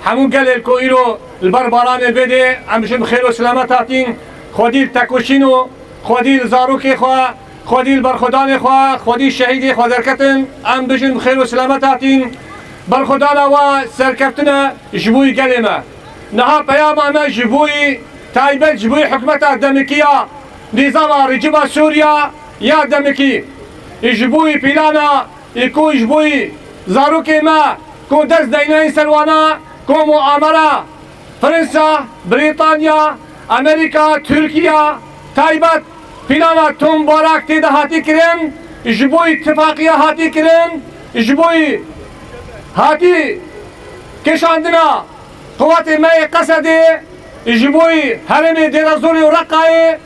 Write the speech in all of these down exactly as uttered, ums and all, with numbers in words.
Hemû gelê ku îro li ber baranê vê dê, em bijin bi xêr û selamet hatîn. Xwedî li tekoşîn û xwedî li zarokê xwe, xwedî li berxwedanê xwe, xwedî şehîdê xwe derketin. Em bijin bi xêr û selamet hatîn. Berxwedana we serkeftin e ji bo yî gelê me. Niha peyama me ji bo yî taybet ji bo yî hikûmeta demikî ya nîzama rejîma Sûriya ya demikî. Ji bo yî pîlana ê ku ji bo yî zarokê me ku dest deynayîn ser wana ku muamera Fransa, Brîtanya, Amerîka, Tirkiye taybet pîlana Tom Barak tê de hatî kirin, ji bo yî tifaqiya hatî kirin, ji bo yî hatî kişandina qewatê me yê Qesedê, ji bo yî herêmê Dêrezorê û Reqayê,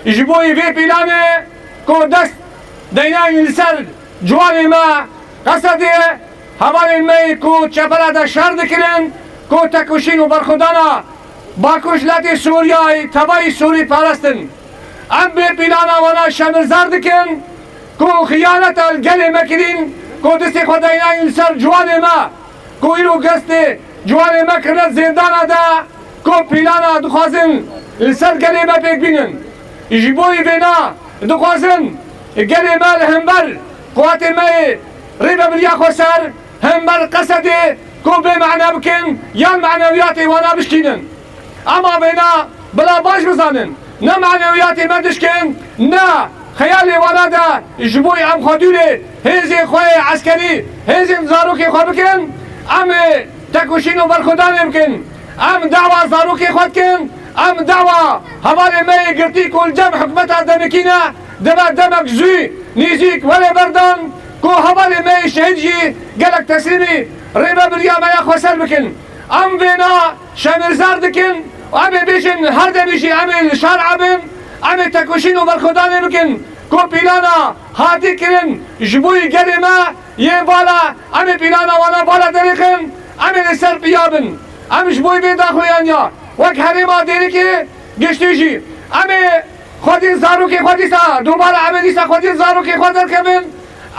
ji bo yî vê pîlanê ku dest deynayîn li ser ciwanê me Qesedê, hevalên me yê ku çepela de şer dikirin, ku tekoşîn û berxwedana Bakur ji latê Sûriyayê tevayî Sûrî perest in. Em bê pîlana wana şermezar dikin ku xiyaneta li gelê me kirîn, ku destê xwe deynayîn li ser ciwanê me, ku îro destê ciwanê me kirine zêndana de, ku pîlana dixwazin li ser gelê me pêk bînin. Ji bo yî vêna dixwazin gelê me li hember quwatê me yê Rêvebiriya Xweser, hember Qesedê ku bê mane bikin, yan manewiyatê wana bişkînin. Ema vêna bila baş bizanin, ne manewiyatê me dişkin, ne xeyalê wana de ji bo em xwedî lê hêzên xwe yê eskerî, hêzên zarokê xwe bikin, em ê tekoşîn û berxwedanê bikin. Em dawa zarokê xwe dikin, em dawa hevalê me yê girtî ku li cem hikûmeta demikî ne, dibe demek zû nêzîk were berdan ku hevalê me yê şehîd jî gelek teslîmî Rêvebiriya me ya Xweser bikin. Em vêna şermezar dikin û em ê bêjin her demê jî em ê li şer hebin, em ê tekoşîn û berxwedanê bikin ku pîlana hatî kirin ji bo yî gelê me yê vala, em ê pîlana wana vala derêxin, em ê li ser piya bin. Em ji bo vê daxuyaniya wek herêma Dêrikê Giştî jî em ê xwedî zarokê xwe dîsa, dubare em ê dîsa xwedî zarokê xwe derkevin,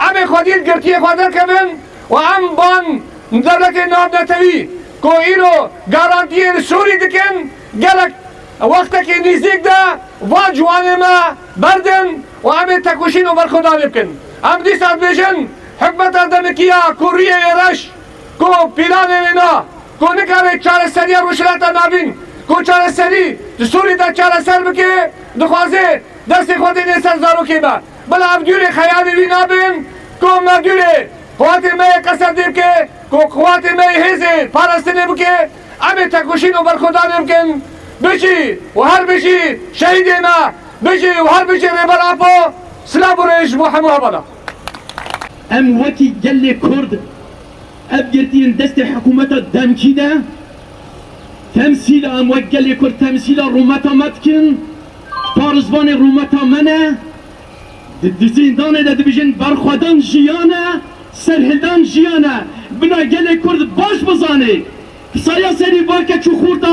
em ê xwedî girtiyê xwe derkevin û em ban dewletê navnetewî ku îro garantiyên Sûrî dikin, gelek wextekî nêzîk de van ciwanê me berdin û em ê tekoşîn û berxwedanê bikin. Em dîsa dibêjin, hikûmeta demikî ya ku rûyê wê reş, ku pîlanê wê na, ku nikare çareseriya Rojhilata Navîn, ku çareserî di Sûrî de çareser bike, dixwaze destê xwe dêne ser zarokê me. Bila ev dûrê xeyalê wî nabin, ku me dûrê quwatê me yê Qesedê bike, ku quwatê me yê hêzê parastinê bike, em ê tekoşîn û berxwedanê bikin. Bijî û her bijî şehîdê me, bijî û her bijî Rêber Apo, silav û rêz ji bo hemû hevala. Em wekî gelê Kurd ev girtiyên destê hikûmeta demkî de temsîla, em wek gelê Kurd temsîla rûmeta me dikin, parêzvanê rûmeta me ne, di, di zîndanê de dibêjin berxwedan jiyan e, serhildan jiyan e. Bila gelê Kurd baş bizane, bi saya serê va keç û xorta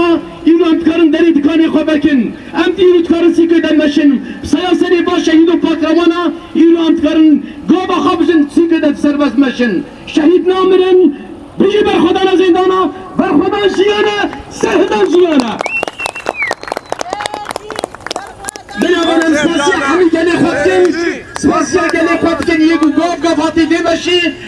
îro em dikarin derê dikanê xwe vekin. Em dî îro dikarin Sîkê de meşin. Bi saya serê va şehîd û pakrewana îro em dikarin gava xwe bijin Sîkê de serbest meşin. Şehîd namirin, bijî berxwedana zêndana, berxwedan jiyan e, serhildan jiyan e. Binavan em spasiya hemî gelê xwe dikin, spasiya gelê xwe dikin, yê ku gav gav hatî vê meşî,